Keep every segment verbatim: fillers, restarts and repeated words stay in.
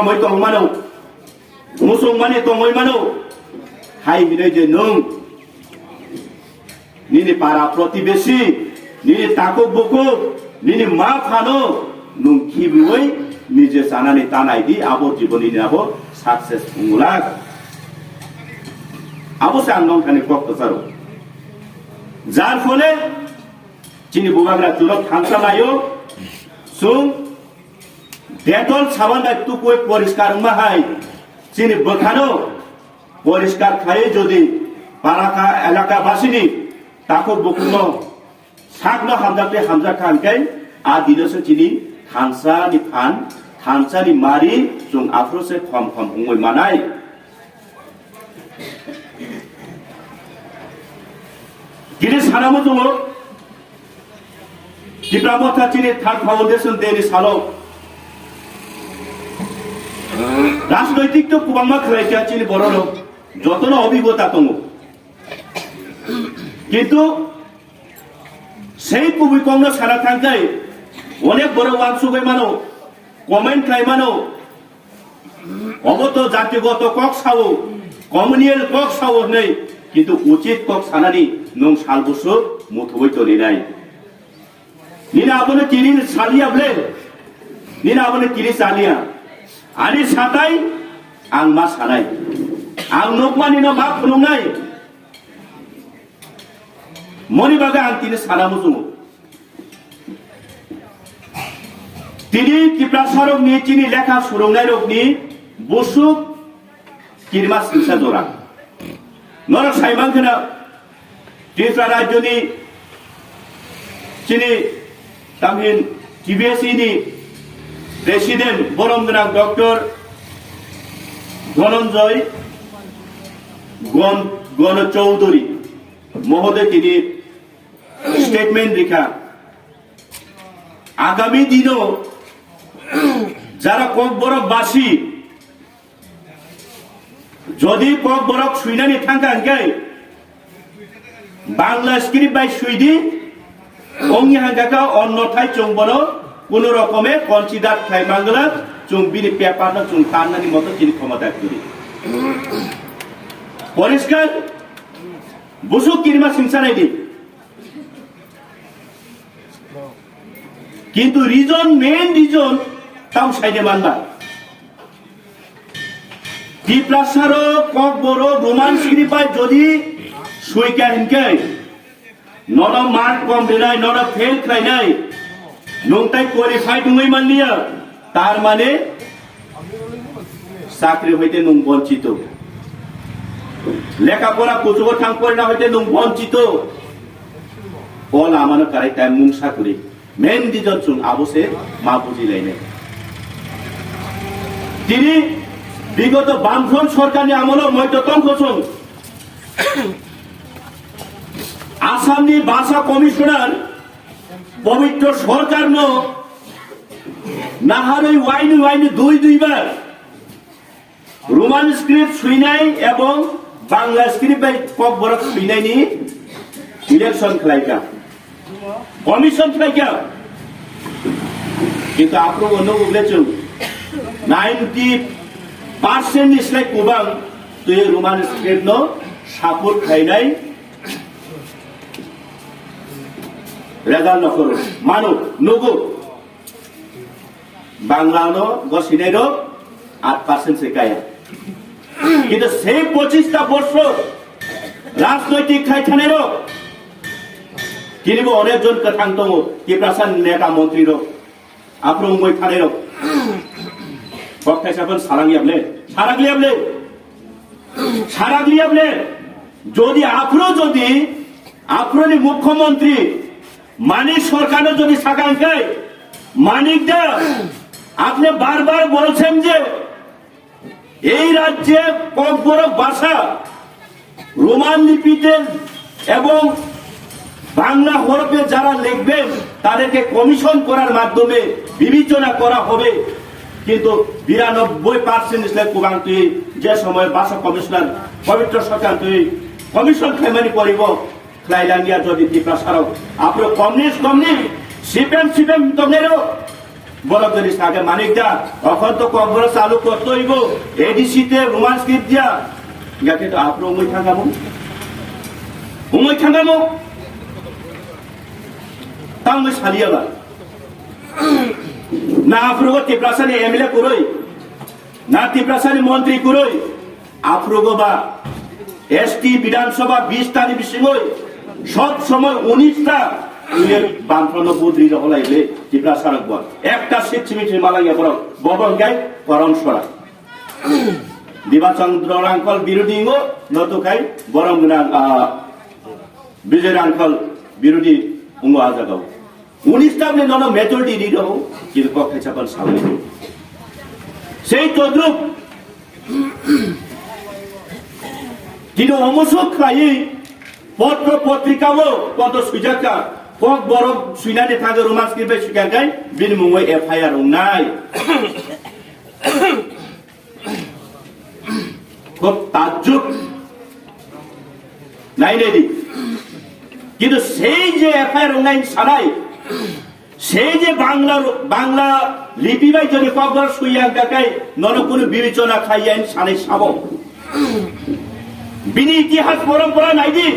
Tongwi tongmano, musungmani tongwi mano, hai hinwi je nwng nini para protibesi, nini takhuk bukhuk, nini ma phano nwng khibiwi nije chanani tanai di, abo jibon nini abo success wngulak. Abo se ang nongkhani kok kwcharo. Jar phole chini bubagra churok thansa laio, chwng Dettol saban bai tukui poriskar wngma hai chini bwkhano poriskar khlai jodi para ka elaka basini takhuk bukhukno sakno hamjak tei hamjak kha hwnkhe a dino se chini thansa ni phan, thansa ni mari chwng aphuru se khom khom wngwi manai. Kini sana muchungo Tipra Motha chini Third Foundation Day ni salo rajnoitik to kwbangma khlai kha chini borok rok, jotono obhigota tongo, kintu sei kubui kokno sana thangkhai onek borok uansugwi mano, comment khlai mano, obo to jatigoto kok sao, communal kok sao hinwi, kintu uchit kok sanani nwng salbusu muthubui toninai. Nini abono kiri saliya ble, nini abono kiri saliya. Ani satai ang ma sanai, ang nukmani no ma phunuknai. Moni bagwi ang tini sana muchungo. Tini Tiprasarokni chini lekha surungnairokni busuk kirima singsa jora. Norok saiman kheno Tripura rajyoni chini tamhin T B S E ni president borom gwnang Doctor Dhananjay Gon-, Gono Chowdhury mohoday tini statement rikha. Agami dino jara Kokborok basi jodi Kokborok suinani thangkha hwnkhe Bangla script bai suidi, ongni hangkha kha onnothai chwng bono kuno rokome consider khlai mangla, chwng bini paper no chwng tannani moto chini khomota kwrwi. Poriskar, busuk kirima singsa naidi. Kintu reason, main reason tamo saide manba. Tiprasaro Kokborok Roman script bai jodi suikha hinkhe, nono mark kom rinai, nono fail khlainai, nwng tai qualified wngwi manliya, tar mane chakri hoite nwng bonchito. Lekha pora kuchugo thang porina hoite nwng bonchito. O lamano karai tai mungsa kwrwi. Main reason chwng abo se ma buji lainai. Tini bigoto Bamfront sorkarni amolo moito tongkho chwng Assamni Bhasha Commissioner Pabitra Sarkarno naharwi waini waini dui dui bar Roman script suinai ebong Bangla script bai Kokborok suinaini election khlaikha, commission khlaikha. Kintu aphuru bo nugo ble chwng ninety percent ni slai kwbang twi Roman script no support khlainai result no phuru mano nugo. Bangla no gosinairok aat percent se kaya. Kintu sei pochista borsor rajnoitik khai thanairok, tini bo onek jon kwthang tongo, Tiprasa neta montri rok, aphuru wngwi thanairok. Kok thaisa phano salang yable, sarak liyable. Sarak liya ble, jodi aphuru jodi, aphuruni mukhyamantri Manik Sarkarno jodi sakha hwnkhe, Manik da, apne bar bar bolchen je ei rajye Kokborok bhasha Roman lipite এবং বাংলা হরফে যারা লিখবেন, তাদেরকে কমিশন করার মাধ্যমে বিবেচনা করা হবে। কিন্তু বিরানব্বই পার্সেন্ট ইসলাম কুবাং তুই যে সময় ভাষা কমিশনার পবিত্র সরকার তুই কমিশন খাইমানি পড়িব, খাইলাঙ্গিয়া যদি ত্রিপুরা সারক, আপনার কমিউনিস্ট কমিউনিস্ট, সিপিএম সিপিএম তংনেরও Borok jodi sake manik da, okhon to kokborok chalu kortoi bo, A D C te Roman script dia. Gake to apro umoi thangamo. Umoi thangamo. Tangoi saliya ba. Na apro Tiprasa ni M L A kuroi. Na Tiprasa ni montri kuroi. Aphurugo ba S T Bidhan Sabha bish tani bisingoi sob somoi unish ta, uye bamphano budri roholaile Tiprasa rok bo ekta seat simi simi malangya borok, bobo hingkai Korom Sora. Diba Chandra Rangkhol birodhi ngo noto khai borom gwnang, ah, Bijoy Rangkhol birodhi ngo ajagao. Unish ta bole nono majority ri rw, kintu kok khaisa pan sawi. Sei todrup tino omosok khlaiwi potro potrika o koto swijak kha, kokborok swinani thangwi Roman script bai swikha khai bini mungwi F I R wngnai. Khub tajjub. Nai nai di. Kintu sei je F I R wngnai sanai, sei je Bangla, Bangla lipi bai jodi kokborok swi yang kakai nono kunu bibichona khai yang sanai sabo. Bini itihas porompora nai di.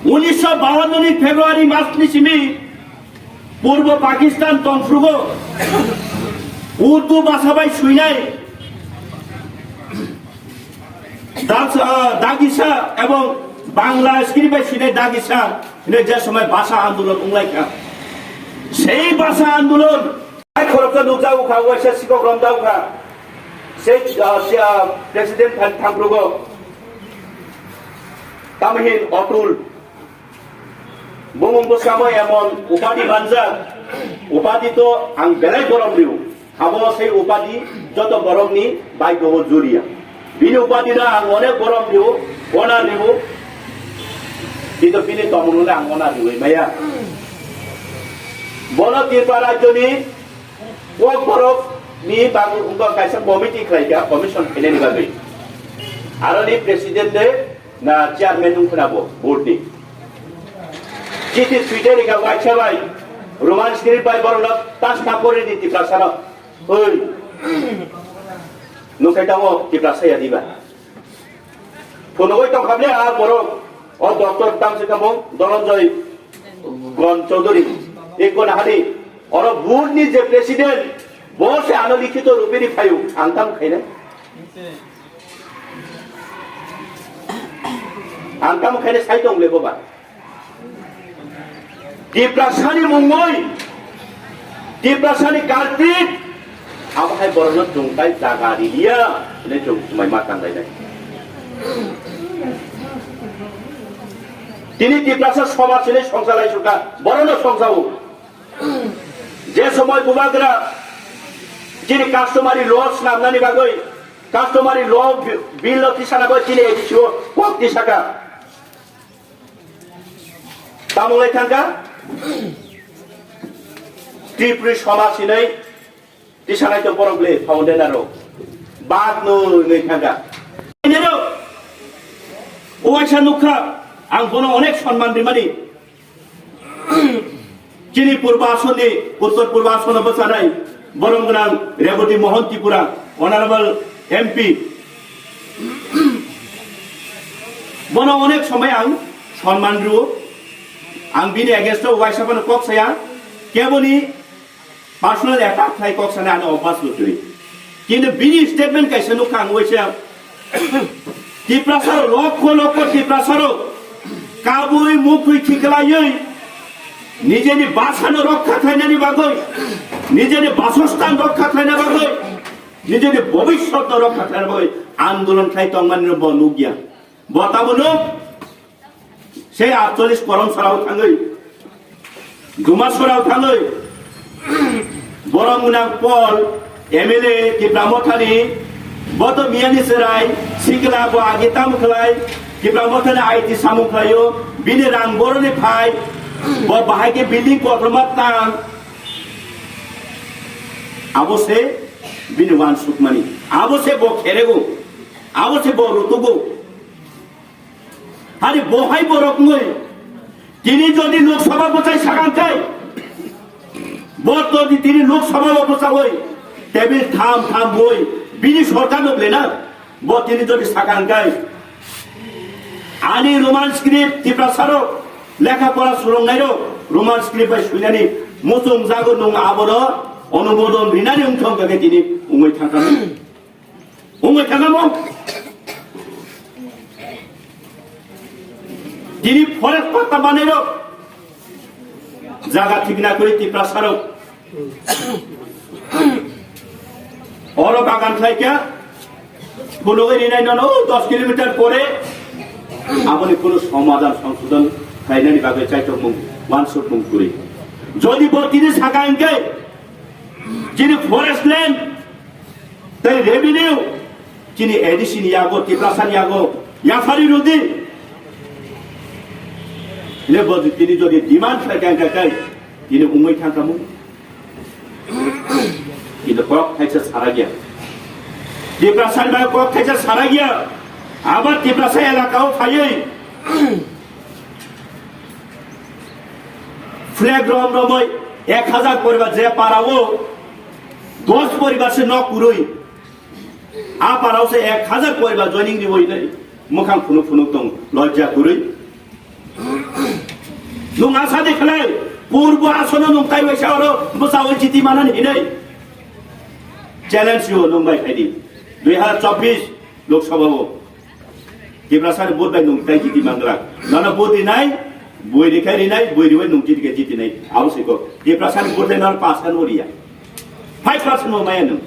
Unisho bawanno ni February mas ni simi Purbo Pakistan tongphrugo Urdu basa bai swinai Das-, ah, Dagisa ebong Bangla script bai swinai Dagisa hinwi je somoi basa andolon wnglaikha. Sei basa andolon khoroksa nukjago kha, waisa sikok romjago kha. Sei, ah, si, ah, president thang-, thangphrugo. Tamhin Atul. Bumung bwskango emon upadi manjak, upadi to ang belai borom rio. Abo sei upadi joto borokni baigo o juriya. Bini upadi no ang onek borom rio, honor rio. Kintu bini tomung no ang honor riwi maya. Bono Tripura rajyoni kok borok ni bagwi wngkha kaisa committee khlai kha, commission khainani bagwi. Aroni president de na chairman wng khna bo board ni. Chiti switeri ka waisa bai Roman script bai borok no tas na pore di Tiprasa no. Oi. Nung kai tamo Tiprasa ya diba. Phunugwi tong kha ble a borok o doctor tam se kamo Dhananjay Gon Chaudhary. Eko na hadi oro board ni je president bo se ano likhito rupe ni phayu ang tam khainai. Ang tamo khaina sai tong le boba. Tiprasani mungoi, Tiprasani kartik, abo hai borokno chwng tai jaga riya, hwnwi chwng swmai ma tanglainai. Tini Tiprasa somaj hwnwi songsa lai sukha, borokno songsao. Je somoi bubagra chini customary law swnamnani bagwi, customary law bi-, bill no tisana bagwi chini A D C o kok tisaka. Tamung lai thangka Tripuri somaj hinwi tisanai to borok le fountain aro bak no hinwi thangka. Waisa nukha, ang bono onek sonman rimani. Chini Purba Asonni, Uttor Purba Asonno bwchanai borom gwnang Rebati Mohan Tripura, Honorable M P. Bono onek somoi ang sonman rwo. Ang bini against o waisa phano kok saya. Keboni personal attack khlai kok sana ano obas lutri. Kintu bini statement kaisa nukha ang waisa Tiprasaro lokho lokho Tiprasaro kabui mukhwi khiklaiwi nijeni bhasano rokha khlainani bagwi, nijeni basosthan rokha khlaina bagwi, nijeni bobiswatno rokha khlaina bagwi andolon khlai tongmani bo nukya. Bo tamo nuk? Sei atchollis Korom Sorao thangwi, Duma Sorao thangwi, borom gwnang Paul, M L A Tipra Mothani, bo to miyani chwrai, sikla bo agi tam khlai, Tipra Mothani I T samung khlaio, bini rang boroni phai, bo bahai khe building kotorma tang, abo se bini uansukmani, abo se bo kherego, abo se bo rutugo. Hari bohai borok wngwi tini jodi Lok Sabha bwchai sagang khe Bo to di tini Lok Sabha o bwsawoi table tham tham boi bini sorkar no belai na. Bo tini jodi sakang kai ani Roman script Tiprasa rok lekha pora surungnai rok Roman script bai suinani muchung jago nung abono onubodon rinani wngthong khe tini wngwi thangkha. Wngwi thangkha mo. Tini forest patta manai rok jaga thikna kuri Tiprasa rok. Oro bagan khlai kya? Phunugwi rinai nono dos kilometer pore aboni kuno somadhan songsodhon khlainani bagwi chaitokmung wansukmung kwrwi. Jodi bo tini saka hwnkhe chini forest land tei revenue chini A D C ni yago, Tiprasa ni yago yaphari rwdi. Hwnwi bo tini jodi demand khlai kha hwnkhe tini wngwi thangkha mung. Kintu kok thaisa sara gya. Tiprasa ni bai kok thaisa sara gya. Aba Tiprasa elaka o phaiwi flag rom romwi ek hajar poribar je para o dos poribar se nok kwrwi. A para o se ek hajar poribar joining riwi nai. Mwkhang phunuk phunuk tong lojja kwrwi. Nung asa de khlai, purbo asono nung tai waisa oro bwsa oi chiti manan hinai. Challenge yo nung bai khaidi. Dui hazar chobbish Lok Sabha o. Tiprasa ni vote bai nung tai chiti mangra. Nana vote rinai, boi rikhai rinai, boi riwai nung chiti ke chiti nai. Abo siko. Tiprasa ni vote nang pass kan oria. Five percent mo maya nung.